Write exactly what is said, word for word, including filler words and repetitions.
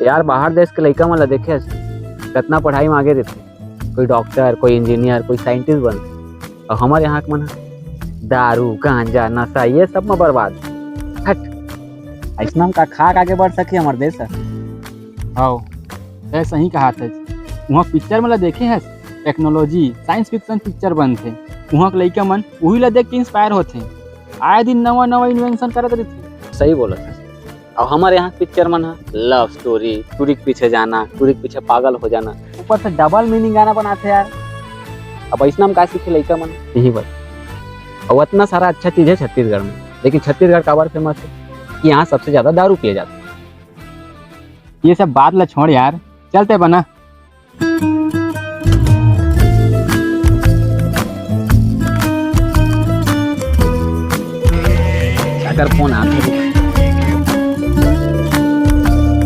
यार, बाहर देश के लइका मन ला देखे हस, कतना पढ़ाई में आगे रहिथे, कोई डॉक्टर, कोई इंजीनियर, कोई साइंटिस्ट बनथे, अउ हमर यहाँ के मन ह दारू, गांजा, नशा, ये सब में बर्बाद। हट, अइसना में का खा के आगे बढ़ सकही हमर देश ह? हव, तैं सही कहाथस। उहाँ पिक्चर मन ला देखे हस, टेक्नोलॉजी, साइंस फिक्शन पिक्चर बनथे, उहाँ के लइका मन उही ला देख के इंस्पायर होथे, आए दिन नवा नवा इन्वेंशन करत रहिथे। सही बोलत हस। अउ हमर यहाँ के पिक्चर मन ह लव स्टोरी, टूरी के पीछे जाना, टूरी के पीछे पागल हो जाना, ऊपर से डबल मीनिंग गाना बनाथे यार। अब अइसना में का सीखे लइका मन, यही बात। अउ अतना सारा अच्छा चीज हे छत्तीसगढ़ में, लेकिन छत्तीसगढ़ काबर फेमस हे कि यहाँ सबसे ज्यादा दारू पिए जाथे। ये सब बात ला छोड़ यार, चल तैं बना। काकर फोन आत